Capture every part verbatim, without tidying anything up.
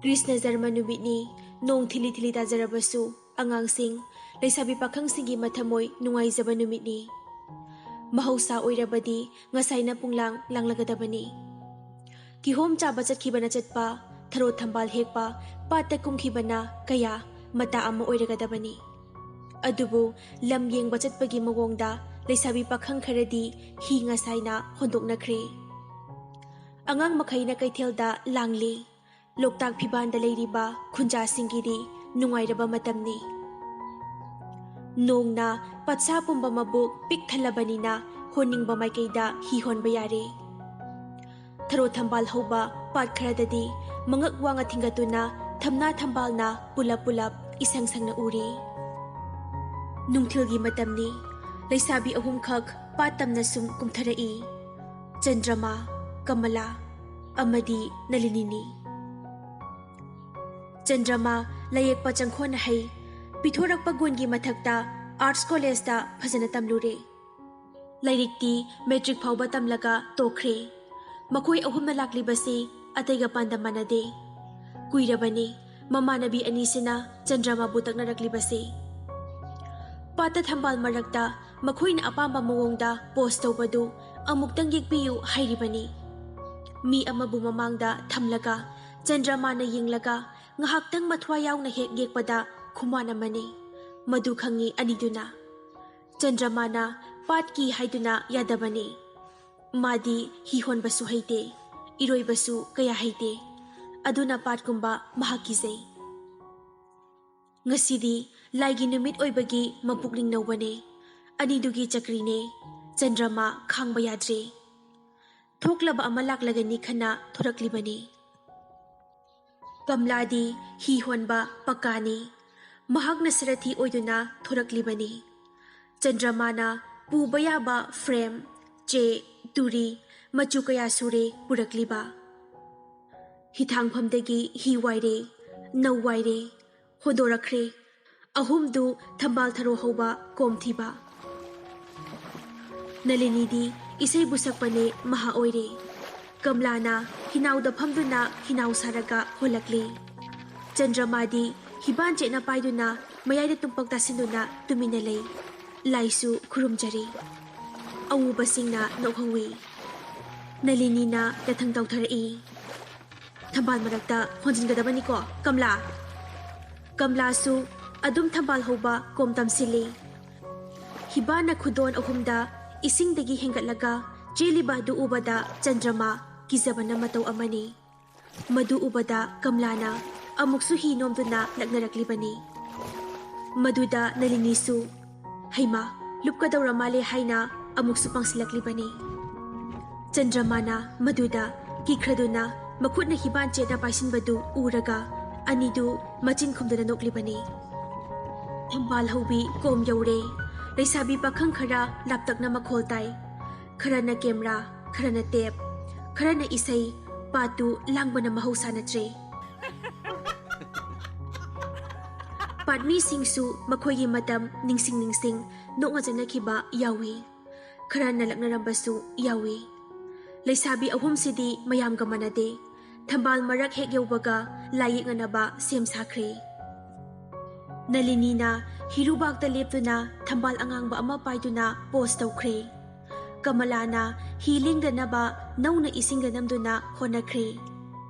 ꯀ꯭ꯔꯤꯁꯅ ꯖꯔꯃ ꯅꯨꯃꯤꯠꯅꯤ꯫ ꯅꯣꯡ ꯊꯤꯂꯤ ꯊꯤꯂꯤ ꯇꯥꯖꯔꯕꯁꯨ ꯑꯉꯥꯡꯁꯤꯡ, ꯂꯩꯁꯥꯕꯤ ꯄꯥꯈꯪꯁꯤꯡꯒꯤ ꯃꯊꯃꯣꯏ ꯅꯨꯡꯉꯥꯏꯖꯕ ꯅꯨꯃꯤꯠꯅꯤ꯫ ꯃꯍꯧꯁꯥ ꯑꯣꯏꯔꯕꯗꯤ ꯉꯁꯥꯏꯅ ꯄꯨꯡꯂꯥꯡ ꯂꯥꯡꯂꯒꯗꯕꯅꯤ꯫ ꯀꯤꯍꯣꯝ ꯆꯥꯕ ꯆꯠꯈꯤꯕꯅ ꯆꯠꯄ, ꯊꯔꯣ ꯊꯝꯕꯥꯜ ꯍꯦꯛꯄ, ꯄꯥꯠꯇ ꯀꯨꯝꯈꯤꯕꯅ ꯀꯌꯥ, ꯃꯇꯥ ꯑꯃ ꯑꯣꯏꯔꯒꯗꯕꯅꯤ꯫ ꯑꯗꯨꯕꯨ ꯂꯝ ꯌꯦꯡꯕ ꯆꯠꯄꯒꯤ ꯃꯑꯣꯡꯗ ꯂꯩꯁꯥꯕꯤ ꯄꯥꯈꯪ ꯈꯔꯗꯤ ꯍꯤ ꯉꯁꯥꯏꯅ ꯍꯣꯟꯗꯣꯛꯅꯈ꯭ꯔꯦ꯫ ꯑꯉꯥꯡ ꯃꯈꯩꯅ ꯀꯩꯊꯦꯜꯗ ꯂꯥꯡꯂꯤ꯫ ꯂꯣꯛꯇꯥꯛ ꯐꯤꯕꯥꯟꯗ ꯂꯩꯔꯤꯕ ꯈꯨꯟꯖꯥꯁꯤꯡꯒꯤꯗꯤ ꯅꯨꯡꯉꯥꯏꯔꯕ ꯃꯇꯝꯅꯤ꯫ ꯅꯣꯡꯅ ꯄꯠꯁꯥ ꯄꯨꯝꯕ ꯃꯕꯨꯛ ꯄꯤꯛ ꯊꯜꯂꯕꯅꯤꯅ ꯍꯣꯟꯅꯤꯡꯕ ꯃꯥꯏꯀꯩꯗ ꯍꯤ ꯍꯣꯟꯕ ꯌꯥꯔꯦ꯫ ꯊꯔꯣ ꯊꯝꯕꯥꯜ ꯍꯧꯕ ꯄꯥꯠ ꯈꯔꯗꯗꯤ ꯃꯉꯛ ꯋꯥꯡꯅ ꯊꯤꯡꯒꯠꯇꯨꯅ ꯊꯝꯅꯥ ꯊꯝꯕꯥꯜꯅ ꯄꯨꯂꯞ ꯄꯨꯂꯞ ꯏꯁꯪ ꯁꯪꯅ ꯎꯔꯤ꯫ ꯅꯨꯡꯊꯤꯜꯒꯤ ꯃꯇꯝꯅꯤ꯫ ꯂꯩꯁꯥꯕꯤ ꯑꯍꯨꯝꯈꯛ ꯄꯥꯠ ꯇꯝꯅ ꯁꯨꯝ ꯀꯨꯝꯊꯔꯛꯏ꯫ ꯆꯟꯗ꯭ꯔꯃꯥ, ꯀꯃꯂꯥ ꯑꯃꯗꯤ ꯅꯂꯤꯅꯤꯅꯤ꯫ ꯆꯟꯗ꯭ꯔꯃꯥ ꯂꯥꯏꯌꯦꯛꯄ ꯆꯪꯈꯣꯟꯅ ꯍꯩ꯫ ꯄꯤꯊꯣꯔꯛꯄ ꯒꯨꯟꯒꯤ ꯃꯊꯛꯇ ꯑꯥꯔꯠꯁ ꯀꯣꯂꯦꯖꯇ ꯐꯖꯅ ꯇꯝꯂꯨꯔꯦ꯫ ꯂꯥꯏꯔꯤꯛꯇꯤ ꯃꯦꯇ꯭ꯔꯤꯛ ꯐꯥꯎꯕ ꯇꯝꯂꯒ ꯇꯣꯛꯈ꯭ꯔꯦ꯫ ꯃꯈꯣꯏ ꯑꯍꯨꯝꯅ ꯂꯥꯛꯂꯤꯕꯁꯤ ꯑꯇꯩꯒ ꯄꯥꯟꯗꯝ ꯃꯥꯟꯅꯗꯦ꯫ ꯀꯨꯏꯔꯕꯅꯤ ꯃꯃꯥꯟꯅꯕꯤ ꯑꯅꯤꯁꯤꯅ ꯆꯟꯗ꯭ꯔꯃꯥꯕꯨ ꯇꯛꯅꯔꯛꯂꯤꯕꯁꯤ꯫ ꯄꯥꯠꯇ ꯊꯝꯕꯥꯜ ꯃꯔꯛꯇ ꯃꯈꯣꯏꯅ ꯑꯄꯥꯝꯕ ꯃꯑꯣꯡꯗ ꯄꯣꯁ ꯇꯧꯕꯗꯨ ꯑꯃꯨꯛꯇꯪ ꯌꯦꯛꯄꯤꯌꯨ ꯍꯥꯏꯔꯤꯕꯅꯤ꯫ ꯃꯤ ꯑꯃꯕꯨ ꯃꯃꯥꯡꯗ ꯊꯝꯂꯒ ꯆꯟꯗ꯭ꯔꯃꯥꯅ ꯌꯦꯡꯂꯒ ꯉꯥꯏꯍꯥꯛꯇꯪ ꯃꯊ꯭ꯋꯥꯏ ꯌꯥꯎꯅ ꯍꯦꯛ ꯌꯦꯛꯄꯗ ꯈꯨꯃꯥꯟ ꯑꯃꯅꯤ꯫ ꯃꯗꯨ ꯈꯪꯉꯤ ꯑꯅꯤꯗꯨꯅ꯫ ꯆꯟꯗ꯭ꯔꯃꯥꯅ ꯄꯥꯠꯀꯤ ꯍꯥꯏꯗꯨꯅ ꯌꯥꯗꯕꯅꯤ꯫ ꯃꯥꯗꯤ ꯍꯤ ꯍꯣꯟꯕꯁꯨ ꯍꯩꯇꯦ, ꯏꯔꯣꯏꯕꯁꯨ ꯀꯌꯥ ꯍꯩꯇꯦ꯫ ꯑꯗꯨꯅ ꯄꯥꯠꯀꯨꯝꯕ ꯃꯍꯥꯛ ꯀꯤꯖꯩ꯫ ꯉꯁꯤꯗꯤ ꯂꯥꯏꯒꯤ ꯅꯨꯃꯤꯠ ꯑꯣꯏꯕꯒꯤ ꯃꯄꯨꯛꯅꯤꯡ ꯅꯧꯕꯅꯦ꯫ ꯑꯅꯤꯗꯨꯒꯤ ꯆꯀ꯭ꯔꯤꯅꯦ꯫ ꯆꯟꯗ꯭ꯔꯃꯥ ꯈꯥꯡꯕ ꯌꯥꯗ꯭ꯔꯦ꯫ ꯊꯣꯛꯂꯕ ꯑꯃ ꯂꯥꯛꯂꯒꯅꯤ ꯈꯟꯅ ꯊꯣꯔꯛꯂꯤꯕꯅꯤ꯫ ꯀꯝꯂꯥꯗꯤ ꯍꯤ ꯍꯣꯟꯕ ꯄꯀꯥꯅꯤ꯫ ꯃꯍꯥꯛꯅ ꯁꯔꯊꯤ ꯑꯣꯏꯗꯨꯅ ꯊꯣꯔꯛꯂꯤꯕꯅꯤ꯫ ꯆꯟꯗ꯭ꯔꯃꯥꯅ ꯄꯨꯕ ꯌꯥꯕ ꯐ꯭ꯔꯦꯝ, ꯆꯦ, ꯇꯨꯔꯤ, ꯃꯆꯨ ꯀꯌꯥ ꯁꯨꯔꯦ ꯄꯨꯔꯛꯂꯤꯕ꯫ ꯍꯤꯊꯥꯡꯐꯝꯗꯒꯤ ꯍꯤ ꯋꯥꯏꯔꯦ, ꯅꯧ ꯋꯥꯏꯔꯦ, ꯍꯣꯟꯗꯣꯔꯛꯈ꯭ꯔꯦ꯫ ꯑꯍꯨꯝꯗꯨ ꯊꯝꯕꯥꯜ ꯊꯔꯣ ꯍꯧꯕ ꯀꯣꯝꯊꯤꯕ꯫ ꯅꯂꯤꯅꯤꯗꯤ ꯏꯁꯩꯕꯨ ꯁꯛꯄꯅꯦ ꯃꯍꯥ ꯑꯣꯏꯔꯦ꯫ ꯀꯝꯂꯥꯅ ꯈꯤꯅꯥꯎꯗ ꯐꯝꯗꯨꯅ ꯈꯤꯅꯥꯎ ꯁꯥꯔꯒ ꯍꯣꯜꯂꯛꯂꯤ꯫ ꯆꯟꯗ꯭ꯔꯃꯥꯗꯤ ꯍꯤꯕꯥꯟ ꯆꯦꯠꯅ ꯄꯥꯏꯗꯨꯅ ꯃꯌꯥꯏꯗ ꯇꯨꯝꯄꯛ ꯇꯥꯁꯤꯟꯗꯨꯅ ꯇꯨꯃꯤꯟꯅ ꯂꯩ꯫ ꯂꯥꯏꯁꯨ ꯈꯨꯔꯨꯝꯖꯔꯤ꯫ ꯑꯎꯕꯁꯤꯡꯅ ꯅꯣꯛꯍꯧꯏ꯫ ꯅꯂꯤꯅꯤꯅ ꯌꯥꯊꯪ ꯇꯧꯊꯔꯛꯏ꯫ "ꯊꯝꯕꯥꯜ ꯃꯔꯛꯇ ꯍꯣꯟꯖꯤꯟꯒꯗꯕꯅꯤꯀꯣ, ꯀꯝꯂꯥ!" ꯀꯝꯂꯥꯁꯨ ꯑꯗꯨꯝ ꯊꯝꯕꯥꯜ ꯍꯧꯕ ꯀꯣꯝ ꯇꯝꯁꯤꯜꯂꯤ꯫ ꯍꯤꯕꯥꯟꯅ ꯈꯨꯗꯣꯟ ꯑꯍꯨꯝꯗ ꯏꯁꯤꯡꯗꯒꯤ ꯍꯦꯟꯒꯠꯂꯒ ꯆꯦꯜꯂꯤꯕ ꯑꯗꯨ ꯎꯕꯗ ꯆꯟꯗ꯭ꯔꯃꯥ ꯀꯤꯖꯕꯅ ꯃꯇꯧ ꯑꯃꯅꯤ꯫ ꯃꯗꯨ ꯎꯕꯗ ꯀꯝꯂꯥꯅ ꯑꯃꯨꯛꯁꯨ ꯍꯤ ꯅꯣꯝꯗꯨꯅ ꯂꯛꯅꯔꯛꯂꯤꯕꯅꯤ꯫ ꯃꯗꯨꯗ ꯅꯂꯤꯅꯤꯁꯨ, "ꯍꯩꯃꯥ, ꯂꯨꯞꯀꯗꯧꯔ ꯃꯥꯜꯂꯦ" ꯍꯥꯏꯅ ꯑꯃꯨꯛꯁꯨ ꯄꯥꯡꯁꯤꯜꯂꯛꯂꯤꯕꯅꯤ꯫ ꯆꯟꯗ꯭ꯔꯃꯥꯅ ꯃꯗꯨꯗ ꯀꯤꯈ꯭ꯔꯗꯨꯅ ꯃꯈꯨꯠꯅ ꯍꯤꯕꯥꯟ ꯆꯦꯠꯅ ꯄꯥꯏꯁꯤꯟꯕꯗꯨ ꯎꯔꯒ ꯑꯅꯤꯗꯨ ꯃꯆꯤꯟ ꯈꯨꯝꯗꯨꯅ ꯅꯣꯛꯂꯤꯕꯅꯤ꯫ ꯊꯝꯕꯥꯜ ꯍꯧꯕꯤ ꯀꯣꯝ ꯌꯧꯔꯦ꯫ ꯂꯩꯁꯥꯕꯤ ꯄꯥꯈꯪ ꯈꯔ ꯂꯥꯞꯇꯛꯅ ꯃꯈꯣꯜ ꯇꯥꯏ꯫ ꯈꯔꯅ ꯀꯦꯃꯦꯔꯥ, ꯈꯔꯅ ꯇꯦꯞ, ꯈꯔꯅ ꯏꯁꯩ, ꯄꯥꯠꯇꯨ ꯂꯥꯡꯕꯅ ꯃꯍꯧꯁꯥ ꯅꯠꯇ꯭ꯔꯦ꯫ ꯄꯥꯠꯃꯤꯁꯤꯡꯁꯨ ꯃꯈꯣꯏꯒꯤ ꯃꯇꯝ ꯅꯤꯡꯁꯤꯡ ꯅꯤꯡꯁꯤꯡ ꯅꯣꯛꯅ ꯆꯠꯅꯈꯤꯕ ꯌꯥꯎꯏ꯫ ꯈꯔꯅ ꯂꯛꯅꯔꯝꯕꯁꯨ ꯌꯥꯎꯏ꯫ ꯂꯩꯁꯥꯕꯤ ꯑꯍꯨꯝꯁꯤꯗꯤ ꯃꯌꯥꯝꯒ ꯃꯥꯟꯅꯗꯦ꯫ ꯊꯝꯕꯥꯜ ꯃꯔꯛ ꯍꯦꯛ ꯌꯧꯕꯒ ꯂꯥꯏ ꯌꯦꯛꯅꯅꯕ ꯁꯦꯝ ꯁꯥꯈ꯭ꯔꯦ꯫ ꯅꯂꯤꯅꯤꯅ ꯍꯤꯔꯨꯕꯥꯛꯇ ꯂꯦꯞꯇꯨꯅ ꯊꯝꯕꯥꯜ ꯑꯉꯥꯡꯕ ꯑꯃ ꯄꯥꯏꯗꯨꯅ ꯄꯣꯁ ꯇꯧꯈ꯭ꯔꯦ꯫ ꯀꯃꯂꯥꯅ ꯍꯤ ꯂꯦꯡꯗꯅꯕ ꯅꯧꯅ ꯏꯁꯤꯡꯗ ꯅꯝꯗꯨꯅ ꯍꯣꯠꯅꯈ꯭ꯔꯦ꯫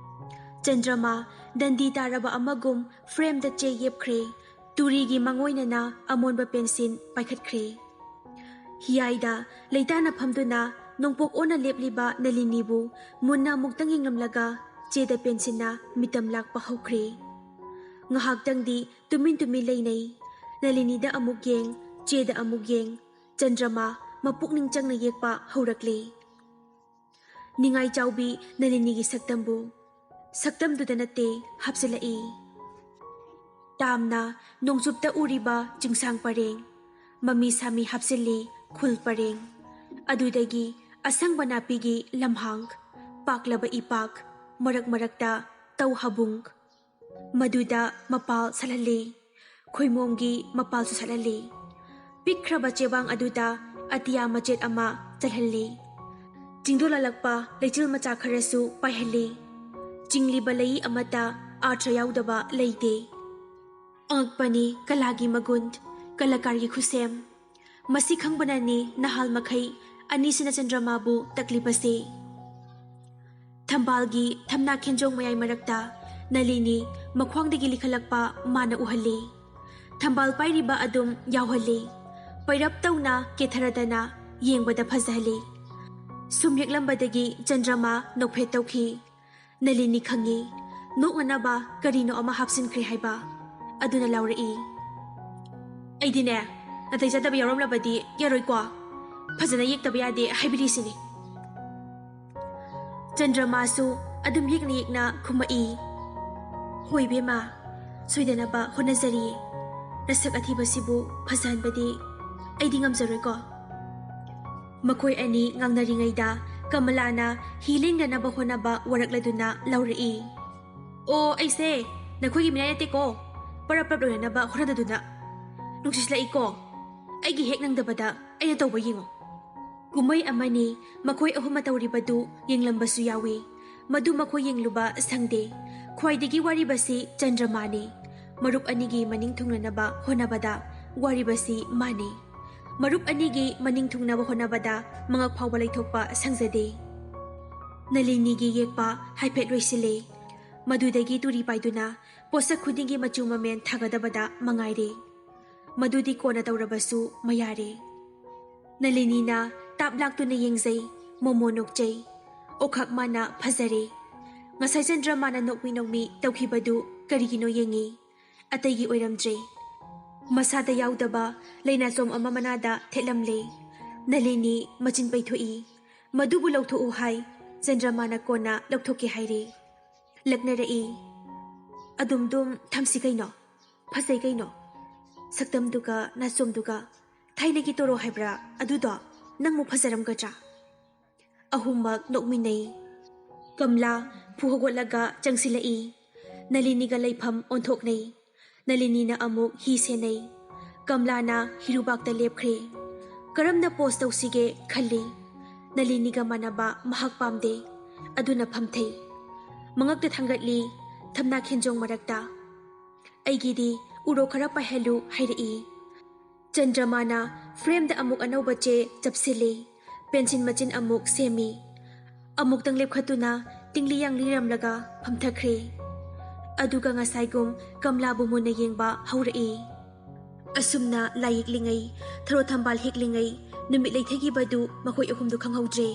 ꯆꯟꯗ꯭ꯔꯃꯥ ꯗꯟꯗꯤ ꯇꯥꯔꯕ ꯑꯃꯒꯨꯝ ꯐ꯭ꯔꯦꯝꯗ ꯆꯦ ꯌꯦꯞꯈ꯭ꯔꯦ꯫ ꯇꯨꯔꯤꯒꯤ ꯃꯉꯣꯏꯅꯅ ꯑꯃꯣꯟꯕ ꯄꯦꯟꯁꯤꯜ ꯄꯥꯏꯈꯠꯈ꯭ꯔꯦ꯫ ꯍꯤꯌꯥꯏꯗ ꯂꯩꯇꯥꯅ ꯐꯝꯗꯨꯅ ꯅꯣꯡꯄꯣꯛ ꯑꯣꯟꯅ ꯂꯦꯞꯂꯤꯕ ꯅꯂꯤꯅꯤꯕꯨ ꯃꯨꯟꯅ ꯑꯃꯨꯛꯇꯪ ꯌꯦꯡꯂꯝꯂꯒ ꯆꯦꯗ ꯄꯦꯟꯁꯤꯜꯅ ꯃꯤꯇꯝ ꯂꯥꯛꯄ ꯍꯧꯈ꯭ꯔꯦ꯫ ꯉꯥꯏꯍꯥꯛꯇꯪꯗꯤ ꯇꯨꯃꯤꯟ ꯇꯨꯃꯤꯟ ꯂꯩꯅꯩ꯫ ꯅꯂꯤꯅꯤꯗ ꯑꯃꯨꯛ ꯌꯦꯡ, ꯆꯦꯗ ꯑꯃꯨꯛ ꯌꯦꯡ, ꯆꯟꯗ꯭ꯔꯃꯥ ꯃꯄꯨꯛꯅꯤꯡ ꯆꯪꯅ ꯌꯦꯛꯄ ꯍꯧꯔꯛꯂꯦ꯫ ꯅꯤꯡꯉꯥꯏ ꯆꯥꯎꯕꯤ ꯅꯂꯤꯅꯤꯒꯤ ꯁꯛꯇꯝꯕꯨ ꯁꯛꯇꯝꯗꯨꯗ ꯅꯠꯇꯦ ꯍꯥꯞꯆꯤꯜꯂꯛꯏ꯫ ꯇꯥꯝꯅ ꯅꯣꯡꯆꯨꯞꯇ ꯎꯔꯤꯕ ꯆꯤꯡꯁꯥꯡ ꯄꯔꯦꯡ, ꯃꯃꯤ ꯁꯥꯃꯤ ꯍꯥꯞꯆꯤꯜꯂꯤ ꯈꯨꯜ ꯄꯔꯦꯡ꯫ ꯑꯗꯨꯗꯒꯤ ꯑꯁꯪꯕ ꯅꯥꯄꯤꯒꯤ ꯂꯝꯍꯥꯡ, ꯄꯥꯛꯂꯕ ꯏꯄꯥꯛ, ꯃꯔꯛ ꯃꯔꯛꯇ ꯇꯧ ꯍꯥꯕꯨꯡ꯫ ꯃꯗꯨꯗ ꯃꯄꯥꯜ ꯁꯥꯠꯍꯜꯂꯤ, ꯈꯣꯏꯃꯣꯝꯒꯤ ꯃꯄꯥꯜꯁꯨ ꯁꯥꯠꯍꯜꯂꯤ꯫ ꯄꯤꯛꯈ꯭ꯔꯕ ꯆꯦꯕꯥꯡ ꯑꯗꯨꯗ ꯑꯇꯤꯌꯥ ꯃꯆꯦꯠ ꯑꯃ ꯆꯜꯍꯜꯂꯤ꯫ ꯆꯤꯡꯗꯣꯜꯂꯛꯄ ꯂꯩꯆꯤꯜ ꯃꯆꯥ ꯈꯔꯁꯨ ꯄꯥꯏꯍꯜꯂꯤ꯫ ꯆꯤꯡꯂꯤꯕ ꯂꯩ ꯑꯃꯠꯇ ꯑꯥꯔꯊ ꯌꯥꯎꯗꯕ ꯂꯩꯇꯦ꯫ ꯑꯉꯛꯄꯅꯤ ꯀꯂꯥꯒꯤ ꯃꯒꯨꯟ, ꯀꯂꯥꯀꯥꯔꯒꯤ ꯈꯨꯠꯁꯦꯝ꯫ ꯃꯁꯤ ꯈꯪꯕꯅꯅꯤ ꯅꯍꯥꯜ ꯃꯈꯩ ꯑꯅꯤꯁꯤꯅ ꯆꯟꯗ꯭ꯔꯃꯥꯕꯨ ꯇꯛꯂꯤꯕꯁꯦ꯫ ꯊꯝꯕꯥꯜꯒꯤ ꯊꯝꯅꯥ ꯈꯦꯟꯖꯣꯡ ꯃꯌꯥꯏ ꯃꯔꯛꯇ ꯅꯂꯤꯅꯤ ꯃꯈ꯭ꯋꯥꯡꯗꯒꯤ ꯂꯤꯈꯠꯂꯛꯄ ꯃꯥꯅ ꯎꯍꯜꯂꯤ꯫ ꯊꯝꯕꯥꯜ ꯄꯥꯏꯔꯤꯕ ꯑꯗꯨꯝ ꯌꯥꯎꯍꯜꯂꯤ꯫ ꯄꯩꯔꯞ ꯇꯧꯅ ꯀꯦꯊꯔꯗꯅ ꯌꯦꯡꯕꯗ ꯐꯖꯍꯜꯂꯤ꯫ ꯁꯨꯝ ꯌꯦꯛꯂꯝꯕꯗꯒꯤ ꯆꯟꯗ꯭ꯔꯃꯥ ꯅꯣꯛꯐꯦꯠ ꯇꯧꯈꯤ꯫ ꯅꯂꯤꯅꯤ ꯈꯪꯉꯤ, ꯅꯣꯛꯅꯅꯕ ꯀꯔꯤꯅꯣ ꯑꯃ ꯍꯥꯞꯆꯤꯟꯈ꯭ꯔꯦ ꯍꯥꯏꯕ꯫ ꯑꯗꯨꯅ ꯂꯥꯎꯔꯛꯏ, "ꯑꯩꯗꯤꯅꯦ, ꯅꯥꯇꯩ ꯆꯥꯗꯕ ꯌꯥꯎꯔꯝꯂꯕꯗꯤ ꯌꯥꯔꯣꯏꯀꯣ꯫ ꯐꯖꯅ ꯌꯦꯛꯇꯕ ꯌꯥꯗꯦ ꯍꯥꯏꯕꯤꯔꯤꯁꯤꯅꯤ꯫" ꯆꯟꯗ꯭ꯔꯃꯥꯁꯨ ꯑꯗꯨꯝ ꯌꯦꯛꯅ ꯌꯦꯛꯅ ꯈꯨꯝꯃꯛꯏ, "ꯍꯣꯏ ꯏꯕꯦꯝꯃ, ꯁꯣꯏꯗꯅꯕ ꯍꯣꯠꯅꯖꯔꯤꯌꯦ꯫ ꯅꯁꯛ ꯑꯊꯤꯕꯁꯤꯕꯨ ꯐꯖꯍꯟꯕꯗꯤ ꯑꯩꯗꯤ ꯉꯝꯖꯔꯣꯏꯀꯣ꯫" ꯃꯈꯣꯏ ꯑꯅꯤ ꯉꯥꯡꯅꯔꯤꯉꯩꯗ ꯀꯃꯂꯥꯅ ꯍꯤ ꯂꯦꯡꯗꯅꯕ ꯍꯣꯠꯅꯕ ꯋꯥꯔꯛꯂꯗꯨꯅ ꯂꯥꯎꯔꯛꯏ, "ꯑꯣ, ꯑꯩꯁꯦ ꯅꯈꯣꯏꯒꯤ ꯃꯤꯅꯥꯏ ꯅꯠꯇꯦꯀꯣ, ꯄꯔꯞ ꯄꯔꯞ ꯂꯣꯏꯅꯅꯕ ꯍꯣꯠꯅꯗꯗꯨꯅ꯫ ꯅꯨꯡꯁꯤꯁꯤꯜꯂꯛꯏꯀꯣ, ꯑꯩꯒꯤ ꯍꯦꯛ ꯅꯪꯗꯕꯗ ꯑꯩꯅ ꯇꯧꯕ ꯌꯦꯡꯉꯣ꯫" ꯀꯨꯝꯍꯩ ꯑꯃꯅꯤ, ꯃꯈꯣꯏ ꯑꯍꯨꯝꯅ ꯇꯧꯔꯤꯕꯗꯨ ꯌꯦꯡꯂꯝꯕꯁꯨ ꯌꯥꯎꯏ꯫ ꯃꯗꯨ ꯃꯈꯣꯏ ꯌꯦꯡꯂꯨꯕ ꯁꯪꯗꯦ꯫ ꯈ꯭ꯋꯥꯏꯗꯒꯤ ꯋꯥꯔꯤꯕꯁꯤ ꯆꯟꯗ꯭ꯔꯃꯥꯅꯤ꯫ ꯃꯔꯨꯞ ꯑꯅꯤꯒꯤ ꯃꯅꯤꯡ ꯊꯨꯡꯅꯅꯕ ꯍꯣꯠꯅꯕꯗ ꯋꯥꯔꯤꯕꯁꯤ ꯃꯥꯅꯤ꯫ ꯃꯔꯨꯞ ꯑꯅꯤꯒꯤ ꯃꯅꯤꯡ ꯊꯨꯡꯅꯕ ꯍꯣꯠꯅꯕꯗ ꯃꯉꯛ ꯐꯥꯎꯕ ꯂꯩꯊꯣꯛꯄ ꯁꯪꯖꯗꯦ꯫ ꯅꯂꯤꯅꯤꯒꯤ ꯌꯦꯛꯄ ꯍꯥꯏꯐꯦꯠ ꯂꯣꯏꯁꯤꯜꯂꯦ꯫ ꯃꯗꯨꯗꯒꯤ ꯇꯨꯔꯤ ꯄꯥꯏꯗꯨꯅ ꯄꯣꯠꯁꯛ ꯈꯨꯗꯤꯡꯒꯤ ꯃꯆꯨ ꯃꯃꯦꯟ ꯊꯥꯒꯗꯕꯗ ꯃꯉꯥꯏꯔꯦ꯫ ꯃꯗꯨꯗꯤ ꯀꯣꯟꯅ ꯇꯧꯔꯕꯁꯨ ꯃꯌꯥꯔꯦ꯫ ꯅꯂꯤꯅꯤꯅ ꯇꯥꯞ ꯂꯥꯛꯇꯨꯅ ꯌꯦꯡꯖꯩ, ꯃꯣꯃꯣ ꯅꯣꯛꯆꯩ꯫ ꯑꯣꯈꯥꯛ ꯃꯥꯅ ꯐꯖꯔꯦ꯫ ꯉꯁꯥꯏ ꯆꯟꯗ꯭ꯔꯃꯥꯅ ꯅꯣꯛꯃꯤ ꯅꯣꯛꯃꯤ ꯇꯧꯈꯤꯕꯗꯨ ꯀꯔꯤꯒꯤꯅꯣ ꯌꯦꯡꯉꯤ꯫ ꯑꯇꯩꯒꯤ ꯑꯣꯏꯔꯝꯗ꯭ꯔꯦ꯫ ꯃꯁꯥꯗ ꯌꯥꯎꯗꯕ ꯂꯩꯅꯥꯆꯣꯝ ꯑꯃ ꯃꯅꯥꯗ ꯊꯦꯠꯂꯝꯂꯦ꯫ ꯅꯂꯤꯅꯤ ꯃꯆꯤꯟ ꯄꯩꯊꯣꯛꯏ꯫ "ꯃꯗꯨꯕꯨ ꯂꯧꯊꯣꯛꯎ ꯍꯥꯏ, ꯆꯟꯗ꯭ꯔꯃꯥꯅ ꯀꯣꯟꯅ ꯂꯧꯊꯣꯛꯀꯦ ꯍꯥꯏꯔꯦ꯫" ꯂꯛꯅꯔꯛꯏ꯫ "ꯑꯗꯨꯝ ꯗꯨꯝ ꯊꯝꯁꯤ ꯀꯩꯅꯣ? ꯐꯖꯩ ꯀꯩꯅꯣ? ꯁꯛꯇꯝꯗꯨꯒ ꯅꯥꯆꯣꯝꯗꯨꯒ꯫ ꯊꯥꯏꯅꯒꯤ ꯇꯣꯔꯣ ꯍꯥꯏꯕ꯭ꯔꯥ ꯑꯗꯨꯗꯣ? ꯅꯪꯃꯨꯛ ꯐꯖꯔꯝꯒꯗ꯭ꯔꯥ?" ꯑꯍꯨꯝꯃꯛ ꯅꯣꯛꯃꯤꯟꯅꯩ꯫ ꯀꯝꯂꯥ ꯐꯨ ꯍꯧꯒꯠꯂꯒ ꯆꯪꯁꯤꯜꯂꯛꯏ꯫ ꯅꯂꯤꯅꯤꯒ ꯂꯩꯐꯝ ꯑꯣꯟꯊꯣꯛꯅꯩ꯫ ꯅꯂꯤꯅꯤꯅ ꯑꯃꯨꯛ ꯍꯤ ꯁꯦꯟꯅꯩ꯫ ꯀꯝꯂꯥꯅ ꯍꯤꯔꯨꯕꯥꯛꯇ ꯂꯦꯞꯈ꯭ꯔꯦ꯫ ꯀꯔꯝꯅ ꯄꯣꯁ ꯇꯧꯁꯤꯒꯦ ꯈꯜꯂꯤ꯫ ꯅꯂꯤꯅꯤꯒ ꯃꯥꯟꯅꯕ ꯃꯍꯥꯛ ꯄꯥꯝꯗꯦ꯫ ꯑꯗꯨꯅ ꯐꯝꯊꯩ꯫ ꯃꯉꯛꯇ ꯊꯥꯡꯒꯠꯂꯤ, ꯊꯝꯅꯥ ꯈꯦꯟꯖꯣꯡ ꯃꯔꯛꯇ꯫ "ꯑꯩꯒꯤꯗꯤ ꯎꯔꯣꯛ ꯈꯔ ꯄꯥꯏꯍꯜꯂꯨ" ꯍꯥꯏꯔꯛꯏ꯫ ꯆꯟꯗ꯭ꯔꯃꯥꯅ ꯐ꯭ꯔꯦꯝꯗ ꯑꯃꯨꯛ ꯑꯅꯧꯕ ꯆꯦ ꯆꯞꯁꯤꯜꯂꯤ꯫ ꯄꯦꯟꯁꯤꯜ ꯃꯆꯤꯟ ꯑꯃꯨꯛ ꯁꯦꯝꯃꯤ꯫ ꯑꯃꯨꯛꯇꯪ ꯂꯦꯞꯈꯠꯇꯨꯅ ꯇꯤꯡꯂꯤ ꯌꯥꯡꯂꯤꯔꯝꯂꯒ ꯐꯝꯊꯈ꯭ꯔꯦ꯫ ꯑꯗꯨꯒ ꯉꯁꯥꯏꯒꯨꯝ ꯀꯝꯂꯥꯕꯨ ꯃꯨꯟꯅ ꯌꯦꯡꯕ ꯍꯧꯔꯛꯏ꯫ ꯑꯁꯨꯝꯅ ꯂꯥꯏ ꯌꯦꯛꯂꯤꯉꯩ, ꯊꯔꯣ ꯊꯝꯕꯥꯜ ꯍꯦꯛꯂꯤꯉꯩ, ꯅꯨꯃꯤꯠ ꯂꯩꯊꯈꯤꯕꯗꯨ ꯃꯈꯣꯏ ꯑꯍꯨꯝꯗꯨ ꯈꯪꯍꯧꯗ꯭ꯔꯦ꯫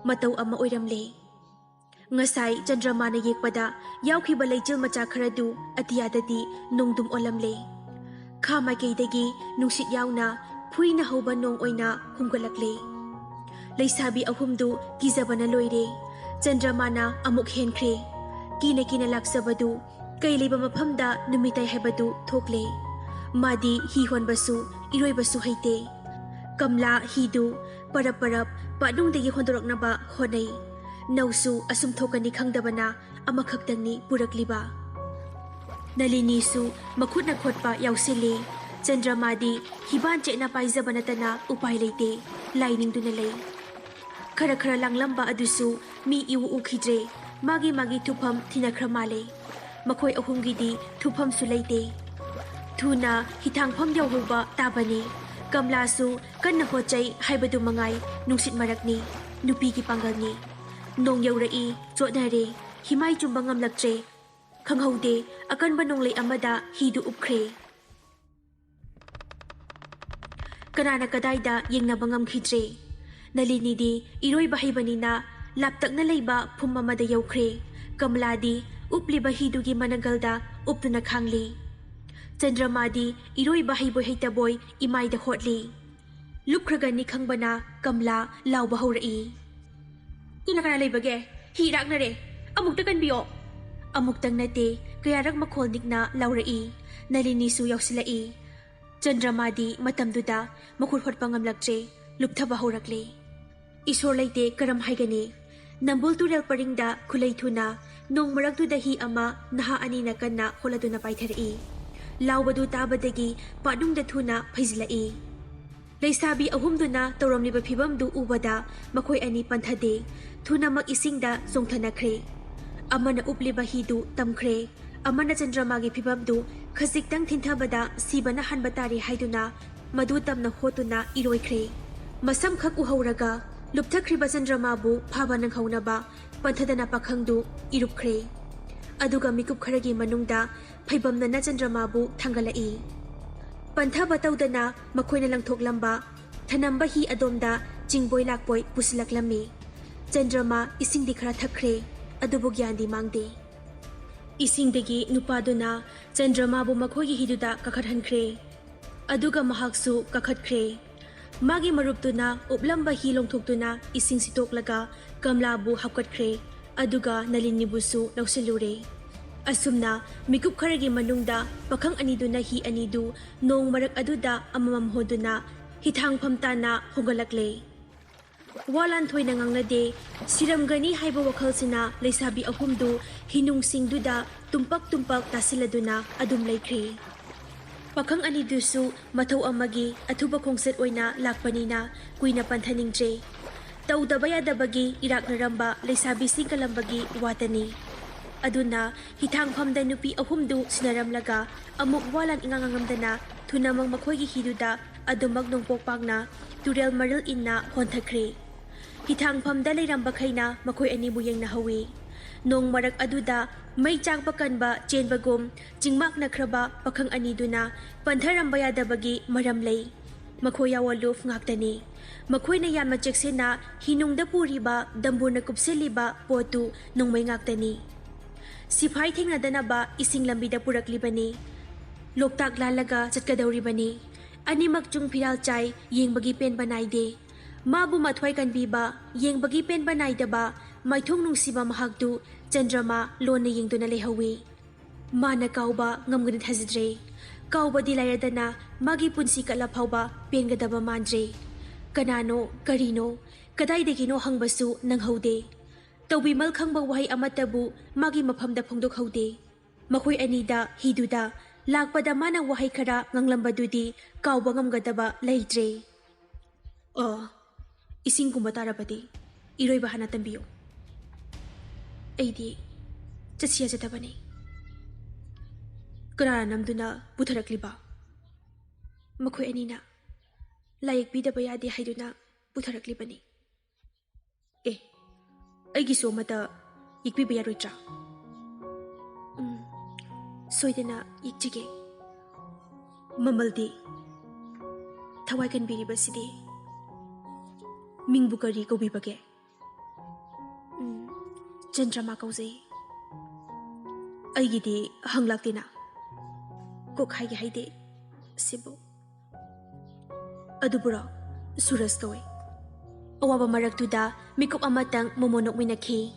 ꯃꯇꯧ ꯑꯃ ꯑꯣꯏꯔꯝꯂꯦ꯫ ꯉꯁꯥꯏ ꯆꯟꯗ꯭ꯔꯃꯥꯅ ꯌꯦꯛꯄꯗ ꯌꯥꯎꯈꯤꯕ ꯂꯩꯆꯤꯜ ꯃꯆꯥ ꯈꯔꯗꯨ ꯑꯇꯤꯌꯥꯗꯗꯤ ꯅꯣꯡꯗꯨꯝ ꯑꯣꯜꯂꯝꯂꯦ꯫ ꯈꯥ ꯃꯥꯏꯀꯩꯗꯒꯤ ꯅꯨꯡꯁꯤꯠ ꯌꯥꯎꯅ ꯐꯨꯏꯅ ꯍꯧꯕ ꯅꯣꯡ ꯑꯣꯏꯅ ꯍꯨꯝꯒꯠꯂꯛꯂꯦ꯫ ꯂꯩꯁꯥꯕꯤ ꯑꯍꯨꯝꯗꯨ ꯀꯤꯖꯕꯅ ꯂꯣꯏꯔꯦ꯫ ꯆꯟꯗ꯭ꯔꯃꯥꯅ ꯑꯃꯨꯛ ꯍꯦꯟꯈ꯭ꯔꯦ꯫ ꯀꯤꯅ ꯀꯤꯅ ꯂꯥꯛꯆꯕꯗꯨ ꯀꯩ ꯂꯩꯕ ꯃꯐꯝꯗ ꯅꯨꯃꯤꯠ ꯇꯥꯏ ꯍꯥꯏꯕꯗꯨ ꯊꯣꯛꯂꯦ꯫ ꯃꯥꯗꯤ ꯍꯤ ꯍꯣꯟꯕꯁꯨ ꯏꯔꯣꯏꯕꯁꯨ ꯍꯩꯇꯦ꯫ ꯀꯝꯂꯥ ꯍꯤꯗꯨ ꯄꯔꯞ ꯄꯔꯞ ꯄꯥꯠꯅꯨꯡꯗꯒꯤ ꯍꯣꯟꯗꯣꯔꯛꯅꯕ ꯍꯣꯠꯅꯩ꯫ ꯅꯧꯁꯨ ꯑꯁꯨꯝ ꯊꯣꯛꯀꯅꯤ ꯈꯪꯗꯕꯅ ꯑꯃꯈꯛꯇꯪꯅꯤ ꯄꯨꯔꯛꯂꯤꯕ꯫ ꯅꯂꯤꯅꯤꯁꯨ ꯃꯈꯨꯠꯅ ꯈꯣꯠꯄ ꯌꯥꯎꯁꯤꯜꯂꯤ꯫ ꯆꯟꯗ꯭ꯔꯃꯥꯗꯤ ꯍꯤꯕꯥꯟ ꯆꯦꯠꯅ ꯄꯥꯏꯖꯕ ꯅꯠꯇꯅ ꯎꯄꯥꯏ ꯂꯩꯇꯦ꯫ ꯂꯥꯏ ꯅꯤꯡꯗꯨꯅ ꯂꯩ꯫ ꯈꯔ ꯈꯔ ꯂꯥꯡꯂꯝꯕ ꯑꯗꯨꯁꯨ ꯃꯤ ꯏꯎ ꯎꯈꯤꯗ꯭ꯔꯦ꯫ ꯃꯥꯒꯤ ꯃꯥꯒꯤ ꯊꯨꯐꯝ ꯊꯤꯅꯈ꯭ꯔ ꯃꯥꯜꯂꯦ꯫ ꯃꯈꯣꯏ ꯑꯍꯨꯝꯒꯤꯗꯤ ꯊꯨꯐꯝꯁꯨ ꯂꯩꯇꯦ꯫ ꯊꯨꯅ ꯍꯤꯊꯥꯡꯐꯝ ꯌꯧꯍꯧꯕ ꯇꯥꯕꯅꯤ꯫ ꯀꯝꯂꯥꯁꯨ ꯀꯟꯅ ꯍꯣꯠꯆꯩ ꯍꯥꯏꯕꯗꯨ ꯃꯉꯥꯏ ꯅꯨꯡꯁꯤꯠ ꯃꯔꯛꯅꯤ꯫ ꯅꯨꯄꯤꯒꯤ ꯄꯥꯡꯒꯜꯅꯤ꯫ ꯅꯣꯡ ꯌꯧꯔꯛꯏ, ꯆꯣꯠꯅꯔꯦ꯫ ꯍꯤꯃꯥꯏ ꯆꯨꯝꯕ ꯉꯝꯂꯛꯇ꯭ꯔꯦ꯫ ꯈꯪꯍꯧꯗꯦ, ꯑꯀꯟꯕ ꯅꯣꯡꯂꯩ ꯑꯃꯗ ꯍꯤꯗꯨ ꯎꯞꯈ꯭ꯔꯦ꯫ ꯀꯅꯥꯅ ꯀꯗꯥꯏꯗ ꯌꯦꯡꯅꯕ ꯉꯝꯈꯤꯗ꯭ꯔꯦ꯫ ꯅꯂꯤꯅꯤꯗꯤ ꯏꯔꯣꯏꯕ ꯍꯩꯕꯅꯤꯅ ꯂꯥꯞꯇꯛꯅ ꯂꯩꯕ ꯐꯨꯝ ꯑꯃꯗ ꯌꯧꯈ꯭ꯔꯦ꯫ ꯀꯃꯂꯥꯗꯤ ꯎꯞꯂꯤꯕ ꯍꯤꯗꯨꯒꯤ ꯃꯅꯒꯜꯗ ꯎꯞꯇꯨꯅ ꯈꯥꯡꯂꯤ꯫ ꯆꯟꯗ꯭ꯔꯃꯥꯗꯤ ꯏꯔꯣꯏꯕ ꯍꯩꯕꯣꯏ ꯍꯩꯇꯕꯣꯏ ꯏꯃꯥꯏꯗ ꯍꯣꯠꯂꯤ꯫ ꯂꯨꯞꯈ꯭ꯔꯒꯅꯤ ꯈꯪꯕꯅ ꯀꯝꯂꯥ ꯂꯥꯎꯕ ꯍꯧꯔꯛꯏ꯫ "ꯀꯅꯥ ꯀꯅꯥ ꯂꯩꯕꯒꯦ? ꯍꯤ ꯏꯔꯥꯛꯅꯔꯦ꯫ ꯑꯃꯨꯛꯇ ꯀꯟꯕꯤꯌꯣ!" ꯑꯃꯨꯛꯇꯪ ꯅꯠꯇꯦ, ꯀꯌꯥꯔꯛ ꯃꯈꯣꯜ ꯅꯤꯛꯅ ꯂꯥꯎꯔꯛꯏ꯫ ꯅꯂꯤꯅꯤꯁꯨ ꯌꯥꯎꯁꯤꯜꯂꯛꯏ꯫ ꯆꯟꯗ꯭ꯔꯃꯥꯗꯤ ꯃꯇꯝꯗꯨꯗ ꯃꯈꯨꯠ ꯍꯣꯠꯄ ꯉꯝꯂꯛꯇ꯭ꯔꯦ, ꯂꯨꯞꯊꯕ ꯍꯧꯔꯛꯂꯦ꯫ ꯏꯁꯣꯔ ꯂꯩꯇꯦ, ꯀꯔꯝ ꯍꯥꯏꯒꯅꯤ? ꯅꯝꯕꯨꯜ ꯇꯨꯔꯦꯜ ꯄꯔꯤꯡꯗ ꯈꯨꯂꯩ ꯊꯨꯅ ꯅꯣꯡ ꯃꯔꯛꯇꯨꯗ ꯍꯤ ꯑꯃ ꯅꯍꯥ ꯑꯅꯤꯅ ꯀꯟꯅ ꯍꯣꯠꯂꯗꯨꯅ ꯄꯥꯏꯊꯔꯛꯏ꯫ ꯂꯥꯎꯕꯗꯨ ꯇꯥꯕꯗꯒꯤ ꯄꯥꯠꯅꯨꯡꯗ ꯊꯨꯅ ꯐꯩꯖꯤꯜꯂꯛꯏ꯫ ꯂꯩꯁꯥꯕꯤ ꯑꯍꯨꯝꯗꯨꯅ ꯇꯧꯔꯝꯂꯤꯕ ꯐꯤꯚꯝꯗꯨ ꯎꯕꯗ ꯃꯈꯣꯏ ꯑꯅꯤ ꯄꯟꯊꯗꯦ꯫ ꯊꯨꯅꯃꯛ ꯏꯁꯤꯡꯗ ꯆꯣꯡꯊꯅꯈ꯭ꯔꯦ꯫ ꯑꯃꯅ ꯎꯞꯂꯤꯕ ꯍꯤꯗꯨ ꯇꯝꯈ꯭ꯔꯦ꯫ ꯑꯃꯅ ꯆꯟꯗ꯭ꯔꯃꯥꯒꯤ ꯐꯤꯚꯝꯗꯨ ꯈꯖꯤꯛꯇꯪ ꯊꯤꯟꯊꯕꯗ ꯁꯤꯕꯅ ꯍꯥꯟꯕ ꯇꯥꯔꯦ ꯍꯥꯏꯗꯨꯅ ꯃꯗꯨ ꯇꯝꯅ ꯍꯣꯠꯇꯨꯅ ꯏꯔꯣꯏꯈ꯭ꯔꯦ꯫ ꯃꯁꯝꯈꯛ ꯎꯍꯧꯔꯒ ꯂꯨꯞꯊꯈ꯭ꯔꯤꯕ ꯆꯟꯗ꯭ꯔꯃꯥꯕꯨ ꯐꯥꯕ ꯅꯪꯍꯧꯅꯕ ꯄꯟꯊꯗꯅ ꯄꯥꯈꯪꯗꯨ ꯏꯔꯨꯞꯈ꯭ꯔꯦ꯫ ꯑꯗꯨꯒ ꯃꯤꯀꯨꯞ ꯈꯔꯒꯤ ꯃꯅꯨꯡꯗ ꯐꯩꯕꯝꯅꯅ ꯆꯟꯗ꯭ꯔꯃꯥꯕꯨ ꯊꯥꯡꯒꯠꯂꯛꯏ꯫ ꯄꯟꯊꯕ ꯇꯧꯗꯅ ꯃꯈꯣꯏꯅ ꯂꯪꯊꯣꯛꯂꯝꯕ ꯊꯅꯝꯕ ꯍꯤ ꯑꯗꯣꯝꯗ ꯆꯤꯡꯕꯣꯏ ꯂꯥꯛꯄꯣꯏ ꯄꯨꯁꯤꯜꯂꯛꯂꯝꯃꯤ꯫ ꯆꯟꯗ꯭ꯔꯃꯥ ꯏꯁꯤꯡꯗꯤ ꯈꯔ ꯊꯛꯈ꯭ꯔꯦ, ꯑꯗꯨꯕꯨ ꯒ꯭ꯌꯥꯟꯗꯤ ꯃꯥꯡꯗꯦ꯫ ꯏꯁꯤꯡꯗꯒꯤ ꯅꯨꯄꯥꯗꯨꯅ ꯆꯟꯗ꯭ꯔꯃꯥꯕꯨ ꯃꯈꯣꯏꯒꯤ ꯍꯤꯗꯨꯗ ꯀꯥꯈꯠꯍꯟꯈ꯭ꯔꯦ꯫ ꯑꯗꯨꯒ ꯃꯍꯥꯛꯁꯨ ꯀꯥꯈꯠꯈ꯭ꯔꯦ꯫ ꯃꯥꯒꯤ ꯃꯔꯨꯞꯇꯨꯅ ꯎꯞꯂꯝꯕ ꯍꯤ ꯂꯣꯡꯊꯣꯛꯇꯨꯅ ꯏꯁꯤꯡ ꯁꯤꯠꯇꯣꯛꯂꯒ ꯀꯝꯂꯥꯕꯨ ꯍꯥꯞꯀꯠꯈ꯭ꯔꯦ꯫ ꯑꯗꯨꯒ ꯅꯂꯤꯅꯤꯕꯨꯁꯨ ꯂꯧꯁꯤꯜꯂꯨꯔꯦ꯫ ꯑꯁꯨꯝꯅ ꯃꯤꯀꯨꯞ ꯈꯔꯒꯤ ꯃꯅꯨꯡꯗ ꯄꯥꯈꯪ ꯑꯅꯤꯗꯨꯅ ꯍꯤ ꯑꯅꯤꯗꯨ ꯅꯣꯡ ꯃꯔꯛ ꯑꯗꯨꯗ ꯑꯃꯃꯝ ꯍꯣꯟꯗꯨꯅ ꯍꯤꯊꯥꯡꯐꯝ ꯇꯥꯅ ꯍꯣꯡꯒꯠꯂꯛꯂꯦ꯫ ꯋꯥ ꯂꯥꯟꯊꯣꯏꯅ ꯉꯥꯡꯅꯗꯦ꯫ ꯁꯤꯔꯝꯒꯅꯤ ꯍꯥꯏꯕ ꯋꯥꯈꯜꯁꯤꯅ ꯂꯩꯁꯥꯕꯤ ꯑꯍꯨꯝꯗꯨ ꯍꯤꯅꯨꯡꯁꯤꯡꯗꯨꯗ ꯇꯨꯝꯄꯛ ꯇꯨꯝꯄꯛ ꯇꯥꯁꯤꯜꯂꯗꯨꯅ ꯑꯗꯨꯝ ꯂꯩꯈ꯭ꯔꯦ꯫ ꯄꯥꯈꯪ ꯑꯅꯤꯗꯨꯁꯨ ꯃꯊꯧ ꯑꯃꯒꯤ ꯑꯊꯨꯕ ꯈꯣꯡꯆꯠ ꯑꯣꯏꯅ ꯂꯥꯛꯄꯅꯤꯅ ꯀꯨꯏꯅ ꯄꯟꯊꯅꯤꯡꯗ꯭ꯔꯦ꯫ ꯇꯧꯗꯕ ꯌꯥꯗꯕꯒꯤ ꯏꯔꯥꯛꯅꯔꯝꯕ ꯂꯩꯁꯥꯕꯤꯁꯤꯡ ꯀꯜꯂꯝꯕꯒꯤ ꯋꯥꯇꯅꯤ꯫ ꯑꯗꯨꯅ ꯍꯤꯊꯥꯡꯐꯝꯗ ꯅꯨꯄꯤ ꯑꯍꯨꯝꯗꯨ ꯁꯤꯟꯅꯔꯝꯂꯒ ꯑꯃꯨꯛ ꯋꯥ ꯂꯥꯟ ꯏꯉꯥꯡ ꯉꯥꯡꯉꯝꯗꯅ ꯊꯨꯅꯃꯛ ꯃꯈꯣꯏꯒꯤ ꯍꯤꯗꯨꯗ ꯑꯗꯨꯃꯛ ꯅꯣꯡꯄꯣꯛ ꯄꯥꯛꯅ ꯇꯨꯔꯦꯜ ꯃꯔꯤꯜ ꯏꯟꯅ ꯍꯣꯟꯊꯈ꯭ꯔꯦ꯫ ꯍꯤꯊꯥꯡꯐꯝꯗ ꯂꯩꯔꯝꯕꯈꯩꯅ ꯃꯈꯣꯏ ꯑꯅꯤꯕꯨ ꯌꯦꯡꯅꯍꯧꯏ꯫ ꯅꯣꯡ ꯃꯔꯛ ꯑꯗꯨꯗ ꯃꯩ ꯆꯥꯛꯄ ꯀꯟꯕ ꯆꯦꯟꯕꯒꯨꯝ ꯆꯤꯡꯃꯥꯛꯅꯈ꯭ꯔꯕ ꯄꯥꯈꯪ ꯑꯅꯤꯗꯨꯅ ꯄꯟꯊꯔꯝꯕ ꯌꯥꯗꯕꯒꯤ ꯃꯔꯝ ꯂꯩ꯫ ꯃꯈꯣꯏ ꯌꯥꯋꯣꯂꯨꯐ ꯉꯥꯛꯇꯅꯤ꯫ ꯃꯈꯣꯏꯅ ꯌꯥꯝꯅ ꯆꯦꯛꯁꯤꯟꯅ ꯍꯤꯅꯨꯡꯗ ꯄꯨꯔꯤꯕ ꯗꯝꯕꯨꯔꯅ ꯀꯨꯞꯁꯤꯜꯂꯤꯕ ꯄꯣꯠꯇꯨ ꯅꯣꯡꯃꯩ ꯉꯥꯛꯇꯅꯤ꯫ ꯁꯤꯐꯥꯏ ꯊꯦꯡꯅꯗꯅꯕ ꯏꯁꯤꯡ ꯂꯝꯕꯤꯗ ꯄꯨꯔꯛꯂꯤꯕꯅꯤ꯫ ꯂꯣꯛꯇꯥꯛ ꯂꯥꯜꯂꯒ ꯆꯠꯀꯗꯧꯔꯤꯕꯅꯤ꯫ ꯑꯅꯤꯃꯛ ꯆꯨꯡ ꯐꯤꯔꯥꯜ ꯆꯥꯏ, ꯌꯦꯡꯕꯒꯤ ꯄꯦꯟꯕ ꯅꯥꯏꯗꯦ꯫ ꯃꯥꯕꯨ ꯃꯊ꯭ꯋꯥꯏ ꯀꯟꯕꯤꯕ, ꯌꯦꯡꯕꯒꯤ ꯄꯦꯟꯕ ꯅꯥꯏꯗꯕ, ꯃꯥꯏꯊꯣꯡ ꯅꯨꯡꯁꯤꯕ ꯃꯍꯥꯛꯇꯨ ꯆꯟꯗ꯭ꯔꯃꯥ ꯂꯣꯟꯅ ꯌꯦꯡꯗꯨꯅ ꯂꯩꯍꯧꯏ꯫ ꯃꯥꯅ ꯀꯥꯎꯕ ꯉꯝꯒꯅꯤ ꯊꯥꯖꯗ꯭ꯔꯦ꯫ ꯀꯥꯎꯕꯗꯤ ꯂꯥꯏꯔꯗꯅ ꯃꯥꯒꯤ ꯄꯨꯟꯁꯤ ꯀꯠꯂ ꯐꯥꯎꯕ ꯄꯦꯟꯒꯗꯕ ꯃꯥꯟꯗ꯭ꯔꯦ꯫ ꯀꯅꯥꯅꯣ, ꯀꯔꯤꯅꯣ, ꯀꯗꯥꯏꯗꯒꯤꯅꯣ ꯍꯪꯕꯁꯨ ꯅꯪꯍꯧꯗꯦ꯫ ꯇꯧꯕꯤꯃꯜ ꯈꯪꯕ ꯋꯥꯍꯩ ꯑꯃꯠꯇꯕꯨ ꯃꯥꯒꯤ ꯃꯐꯝꯗ ꯐꯣꯡꯗꯣꯛꯍꯧꯗꯦ꯫ ꯃꯈꯣꯏ ꯑꯅꯤꯗ ꯍꯤꯗꯨꯗ ꯂꯥꯛꯄꯗ ꯃꯥꯅ ꯋꯥꯍꯩ ꯈꯔ ꯉꯥꯡꯂꯝꯕꯗꯨꯗꯤ ꯀꯥꯎꯕ ꯉꯝꯒꯗꯕ ꯂꯩꯇ꯭ꯔꯦ꯫ ꯑ, ꯏꯁꯤꯡꯒꯨꯝꯕ ꯇꯥꯔꯕꯗꯤ ꯏꯔꯣꯏꯕ ꯍꯥꯟꯅ ꯇꯝꯕꯤꯌꯨ꯫ ꯑꯩꯗꯤ ꯆꯠꯁꯤ ꯌꯥꯖꯗꯕꯅꯤ꯫ ꯀꯅꯥꯅ ꯅꯝꯗꯨꯅ ꯄꯨꯊꯔꯛꯂꯤꯕ? ꯃꯈꯣꯏ ꯑꯅꯤꯅ ꯂꯥꯏ ꯌꯦꯛꯄꯤꯗꯕ ꯌꯥꯗꯦ ꯍꯥꯏꯗꯨꯅ ꯄꯨꯊꯔꯛꯂꯤꯕꯅꯤ꯫ ꯑꯦ, ꯑꯩꯒꯤꯁꯨ ꯑꯃꯠꯇ ꯌꯦꯛꯄꯤꯕ ꯌꯥꯔꯣꯏꯗ꯭ꯔꯥ? ꯎꯝ, ꯁꯣꯏꯗꯅ ꯌꯦꯛꯆꯒꯦ꯫ ꯃꯃꯜꯗꯤ? ꯊꯋꯥꯏ ꯀꯟꯕꯤꯔꯤꯕꯁꯤꯗꯤ꯫ ꯃꯤꯡꯕꯨ ꯀꯔꯤ ꯀꯧꯕꯤꯕꯒꯦ? ꯎꯝ, ꯆꯟꯗ꯭ꯔꯃꯥ ꯀꯧꯖꯩ꯫ ꯑꯩꯒꯤꯗꯤ ꯍꯪꯂꯛꯇꯦꯅ꯫ ꯀꯣꯛ ꯍꯥꯏꯒꯦ ꯍꯥꯏꯗꯦ꯫ ꯁꯤꯕꯨ꯫ ꯑꯗꯨꯕꯨꯔꯣ? ꯁꯨꯔꯖ ꯀꯧꯏ꯫ ꯑꯋꯥꯕ ꯃꯔꯛꯇꯨꯗ ꯃꯤꯀꯨꯞ ꯑꯃꯇꯪ ꯃꯣꯃꯣ ꯅꯣꯛꯃꯤꯟꯅꯈꯤ꯫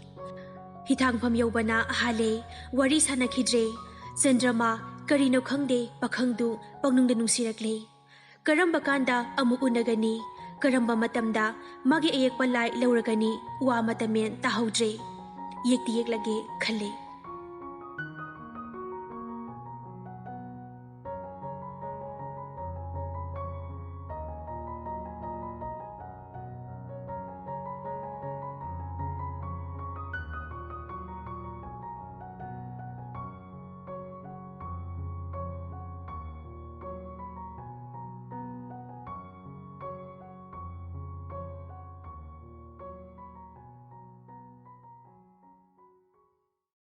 ꯍꯤꯊꯥꯡꯐꯝ ꯌꯧꯕꯅ ꯍꯥꯜꯂꯦ꯫ ꯋꯥꯔꯤ ꯁꯥꯟꯅꯈꯤꯗ꯭ꯔꯦ꯫ ꯆꯟꯗ꯭ꯔꯃꯥ, ꯀꯔꯤꯅꯣ ꯈꯪꯗꯦ, ꯄꯥꯈꯪꯗꯨ ꯄꯪꯅꯨꯡꯗ ꯅꯨꯡꯁꯤꯔꯛꯂꯦ꯫ ꯀꯔꯝꯕ ꯀꯥꯟꯗ ꯑꯃꯨꯛ ꯎꯅꯒꯅꯤ? ꯀꯔꯝꯕ ꯃꯇꯝꯗ ꯃꯥꯒꯤ ꯑꯌꯦꯛꯄ ꯂꯥꯏ ꯂꯧꯔꯒꯅꯤ? ꯋꯥ ꯑꯃꯠꯇ ꯃꯦꯟ ꯇꯥꯍꯧꯗ꯭ꯔꯦ꯫ ꯌꯦꯛꯇꯤ ꯌꯦꯛꯂꯒꯦ ꯈꯜꯂꯦ꯫